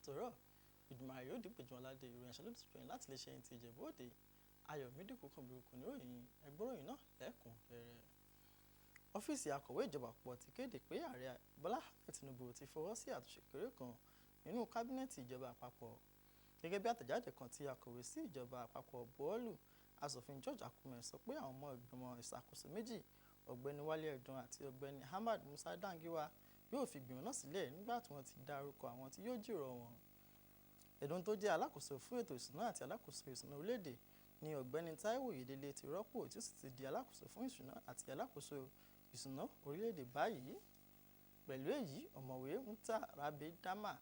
Látòrọ̀ ìdùnmọ̀ yóò dípò aládé ìròyìn àṣálẹ́ tuntun láti lè ṣe ti Ìjẹ̀bú Òde. Ayọ̀mídìkú kan burúkú níròyìn ẹgbọ́ròyìn náà lẹ́kùnrẹ́rẹ́. Ọ́fíìsì akọ̀wé ìjọba àpapọ̀ ti kéde pé ààrẹ Bọ́lá Ahmed Tinubu ti fọwọ́ sí àtúnṣe kékeré kan nínú kábínẹ̀tì ìjọba àpapọ̀. Gẹ́gẹ́ bí àtẹ̀jáde kan tí akọ̀wé sí ìjọba àpapọ̀ buwọ́lù, asòfin George Akume sọ pé àwọn ọmọ ìgbìmọ̀ ìṣàkóso méjì, ọ̀gbẹ́ni Wálé Ẹdùn àti ọ̀gbẹ́ni Ahmad Musa Dangiwa, yóò fi ìgbìmọ̀ náà sílẹ̀ nígbà tí wọ́n ti dárúkọ àwọn tí yóò jìrọ̀ wọn. Ẹdùn tó jẹ́ alákòóso fún ètò ìṣúná àti alákòóso ìṣúná orílẹ̀-èdè ni ọ̀gbẹ́ni Táíwò Oyèdélé ti rọ́pò, tí ó sì ti di alákòóso fún ìṣúná àti alákòóso ìṣúná orílẹ̀-èdè báyìí. Pẹ̀lú èyí, ọ̀mọ̀wé Mukhtar Rabe Dama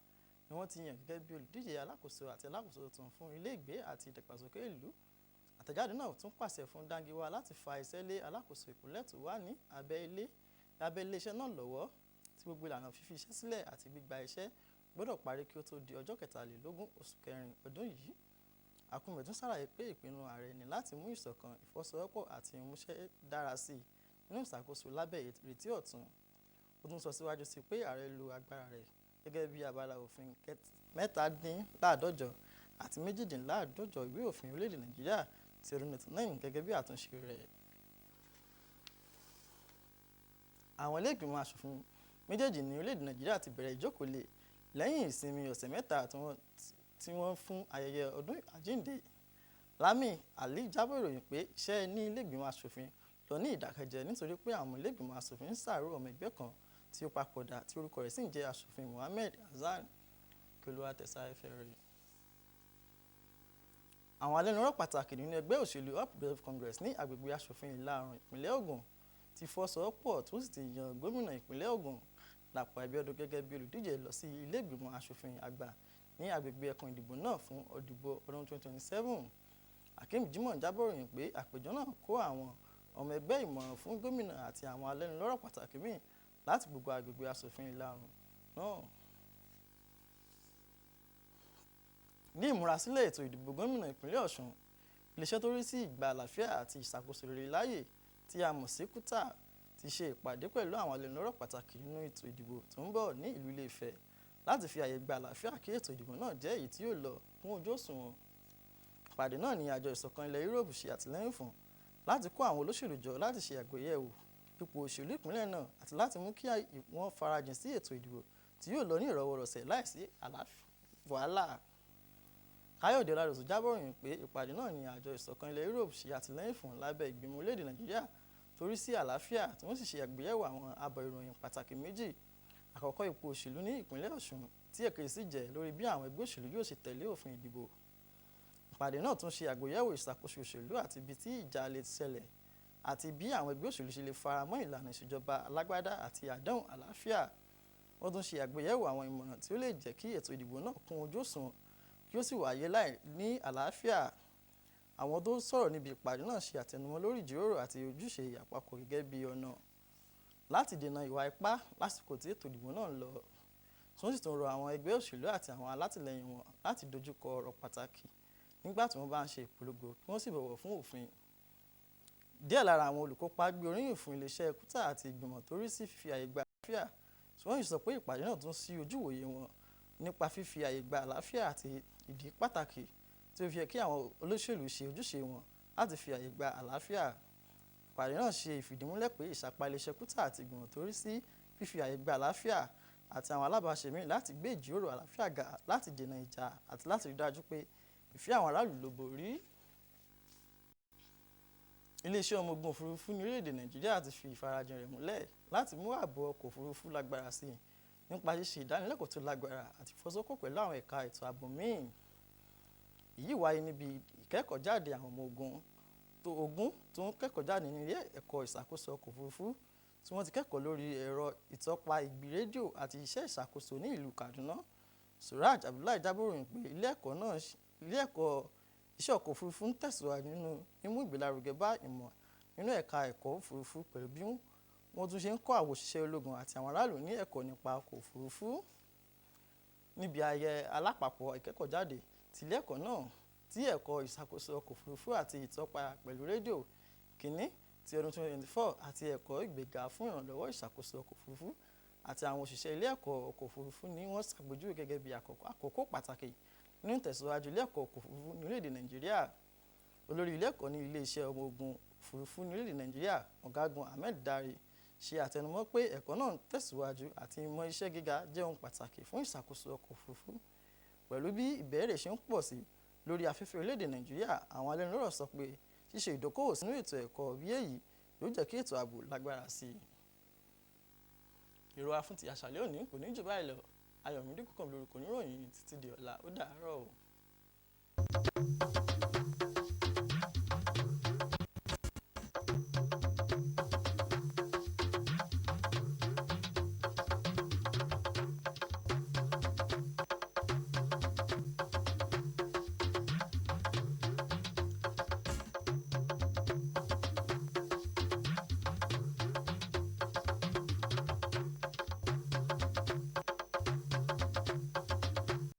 ni wọ́n ti yàn gẹ́gẹ́ bí olùdíje alákòóso àti alákòóso tuntun fún ilé ìgbé àti ìdàgbàsókè ìlú. Àtẹ̀jáde náà tún pàṣẹ fún Dangiwa láti fa iṣẹ́ lé alákòóso ìpínlẹ̀ tó wà ní abẹ́ iléeṣẹ́ náà lọ́wọ́, tí gbogbo ìlànà fífi iṣẹ́ sílẹ̀ àti gbígba iṣẹ́ gbọ́dọ̀ parí kí ó tó di ọjọ́ 23 oṣù kẹrin ọdún yìí. Akume tún ṣàlàyé pé ìpinnu ààrẹ ní láti mú ìṣọ̀kan, ìfọwọ́sowọ́pọ̀ àti ìmúṣẹ dára sí i nínú ìṣàkóso lábẹ́ ìrètí ọ̀tun. Ó tún sọ síwájú sí pé ààrẹ lo agbára rẹ̀ gẹ́gẹ́ bí abala òfin 47 àti 48 ìwé òfin orílẹ̀-èdè Nàìjíríà ti ọdún 1999 gẹ́gẹ́ bí àtúnṣe rẹ̀. Àwọn ilé ìgbìmọ̀ aṣòfin méjèèjì ní orílẹ̀-èdè Nàìjíríà ti bẹ̀rẹ̀ ìjókòó lẹ́yìn ìsinmi ọ̀sẹ̀ mẹ́ta tí wọ́n fún ayẹyẹ ọdún àjíǹde. Lami Ali jábọ̀ ìròyìn pé iṣẹ́ ní ilé ìgbìmọ̀ aṣòfin lọ ní ìdákẹ́jẹ́ nítorí pé àwọn ilé ìgbìmọ̀ aṣòfin ń ṣàárò ọmọ ẹgbẹ́ kan tí ó papòdà tí orúkọ rẹ̀ sì ń jẹ́ aṣòfin Mohammed Hasan. Kí Olúwa tẹ̀síwájú rẹ̀. Àwọn alẹ́nulọ́rọ̀ pàtàkì nínú ẹgbẹ́ òṣèlú All Progressives Congress ní agbègbè aṣòfin ìlà oòrùn ìpínlẹ̀ Ògùn ti fọwọ́sowọ́pọ̀ tó sì ti yan gómìnà ìpínlẹ̀ Ògùn Dàpọ̀ Abíọ́dún gẹ́gẹ́ bí olùdíje lọ sí ilé ìgbìmọ̀ aṣòfin àgbà ní agbègbè ẹkùn ìdìbò náà fún ìdìbò ọdún 2027. Akeem Jimoh jábọ̀ ìròyìn pé àpèjọ náà kó àwọn ọmọ ẹgbẹ́ ìmọ̀ràn fún gómìnà àti àwọn alẹ́nulọ́rọ̀ pàtàkì míì láti gbogbo agbègbè aṣòfin ìlà oòrùn náà. Ní ìmúrasílẹ̀ ètò ìdìbò gómìnà ìpínlẹ̀ Ọ̀ṣun, iléeṣẹ́ tó rí sí ìgbà àlàáfíà àti ìṣàkóso rere láyè tí a mọ̀ sí KUTA ti ṣe ìpàdé pẹ̀lú àwọn alẹ́nulọ́rọ̀ pàtàkì nínú ètò ìdìbò tó ń bọ̀ ní ìlú Ilé-Ifẹ̀ láti fi àyè gba àlàáfíà kí ètò ìdìbò náà jẹ́ èyí tí yóò lọ kún ojú òṣùwọ̀n. Ìpàdé náà ni àjọ ìṣọ̀kan ilẹ̀ Yúróòpù ṣe àtìlẹ́yìn fún láti kó àwọn olóṣèlú jọ láti ṣe àgbéyẹ̀wò ipò òṣèlú ìpínlẹ̀ náà àti láti mú kí wọ́n farajìn sí ètò ìdìbò tí yóò lọ ní ìrọwọ́rọsẹ̀ láìsí wàhálà. Káyọ̀dé Ọládọ̀sù jábọ̀ ìròyìn pé ìpàdé náà ni àjọ ìṣọ̀kan ilẹ̀ Yúróòpù ṣe àtìlẹ́yìn fún lábẹ́ ìgbìmọ̀ orílẹ̀-èdè Nàìjíríà tó rí sí àlàáfíà, tí wọ́n sì ṣe àgbéyẹ̀wò àwọn àbọ̀ ìròyìn pàtàkì méjì. Àkọ́kọ́, ipò òṣèlú ní ìpínlẹ̀ Ọ̀ṣun, tí èkejì sì jẹ́ lórí bí àwọn ẹgbẹ́ òṣèlú yóò ṣe tẹ̀lé òfin ìdìbò. Ìpàdé náà tún ṣe àgbéyẹ̀wò ìṣàkóso òṣèlú àti ibi tí ìjà lè ṣẹlẹ̀ àti bí àwọn ẹgbẹ́ òṣèlú ṣe lè fara mọ́ ìlànà ìṣèjọba alágbádá àti àdéhùn àlàáfíà. Wọ́n tún ṣe àgbéyẹ̀wò àwọn ìmọ̀ràn tí ó lè jẹ́ kí ètò ìdìbò náà kún ojú òṣùwọ̀n kí ó sì wáyé láì ní àlàáfíà. Àwọn tó sọ̀rọ̀ níbi ìpàdé náà ṣe àtẹnumọ́ lórí ìjíròrò àti ojúṣe àpapọ̀ gẹ́gẹ́ bí ọ̀nà láti dènà ìwà ipá lásìkò tí ètò ìdìbò náà ń lọ, tí wọ́n sì tún rọ àwọn ẹgbẹ́ òṣèlú àti àwọn alátìlẹyìn wọn láti dojúkọ ọ̀rọ̀ pàtàkì nígbà tí wọ́n bá ń ṣe ìpolongo kí wọ́n sì bọ̀wọ̀ fún òfin. Díẹ̀ lára àwọn olùkópa gbé oríyìn fún iléeṣẹ́ KUTA àti ìgbìmọ̀ tó rí sí fífi àyè gba àlàáfíà, tí wọ́n sì sọ pé ìpàdé náà tún ṣí ojú ìwòye wọn nípa fífi àyè gba àlàáfíà àti ìdí pàtàkì tí ó fi yẹ kí àwọn olóṣèlú ṣe ojúṣe wọn láti fi àyè gba àlàáfíà. Ìpàdé náà ṣe ìfìdímúlẹ̀ pé ìsapá iléeṣẹ́ KUTA àti ìgbìmọ̀ tó rí sí fífi àyè gba àlàáfíà àti àwọn alábàáṣe míì láti gbé ìjíròrò àlàáfíà ga láti dènà ìjà àti láti rí dájú pé ìfẹ́ àwọn aráàlú ló borí. Iléeṣẹ́ ọmọ ogun òfurufú ní orílẹ̀-èdè Nàìjíríà ti fi ìfarajìn rẹ̀ múlẹ̀ láti mú ààbò ọkọ̀ òfurufú lágbára sí i nípa ṣíṣe ìdánilẹ́kọ̀ọ́ tó lágbára àti ìfọwọ́sowọ́pọ̀ pẹ̀lú àwọn ẹ̀ka ètò ààbò míì. Èyí wáyé níbi ìkẹ́kọ̀ọ́jáde àwọn ọmọ ogun tó 20 tó ń kẹ́kọ̀ọ́ jáde ní ilé ẹ̀kọ́ ìṣàkóso ọkọ̀ òfurufú tí wọ́n ti kẹ́kọ̀ọ́ lórí ẹ̀rọ ìtọpa ìgbì rédíò àti iṣẹ́ ìṣàkóso ní ìlú Kaduna. Suraj Abdullahi jábọ̀ ìròyìn pé ilé ẹ̀kọ́ iṣẹ́ ọkọ̀ òfurufú ń tẹ̀síwájú nínú mímú ìgbélárugẹ bá ìmọ̀ nínú ẹ̀ka ẹ̀kọ́ òfurufú pẹ̀lú bí wọ́n tún ṣe ń kọ́ àwọn òṣìṣẹ́ ológun àti àwọn aráàlú ní ẹ̀kọ́ nípa ọkọ̀ òfurufú. Níbi ayẹyẹ alápapọ̀ ìkẹ́kọ̀ọ́jáde ti ilé ẹ̀kọ́ náà tí ẹ̀kọ́ ìṣàkóso ọkọ̀ òfurufú àti ìtọpa pẹ̀lú rédíò kìíní ti ọdún 2024 àti ẹ̀kọ́ ìgbéga fún ìrànlọ́wọ́ ìṣàkóso ọkọ̀ òfurufú àti àwọn òṣìṣẹ́ ilé ẹ̀kọ́ ọkọ̀ òfurufú ni wọ́n ṣàpèjúwe gẹ́gẹ́ bí àkókò pàtàkì nínú ìtẹ̀síwájú ilé ẹ̀kọ́ ọkọ̀ òfurufú ní orílẹ̀-èdè Nàìjíríà. Olórí ilé ẹ̀kọ́ ní ilé-iṣẹ́ ọmọ ogun òfurufú ní orílẹ̀-èdè Nàìjíríà, Ọ̀gágun Ahmed Dare, ṣe àtẹnumọ́ pé ẹ̀kọ́ náà ń tẹ̀síwájú àti ìmọ̀ iṣẹ́ gíga jẹ́ ohun pàtàkì fún ìṣàkóso ọkọ̀ òfurufú. Pẹ̀lú bí ìbéèrè ṣe ń pọ̀ sí lórí afẹ́fẹ́ orílẹ̀-èdè Nàìjíríà, àwọn alẹ́nulọ́rọ̀ sọ pé ṣíṣe ìdókòwò sínú ètò ẹ̀kọ́ bí èyí yóò jẹ́ kí ètò ààbò lágbára sí i. Ìrora fún ti àṣálẹ́ òní kò ní jù báyìí lọ. Ayọ̀mídé Kúkànmí lórúkọ oníròyìn títí di ọ̀la, ó dàárọ̀ o.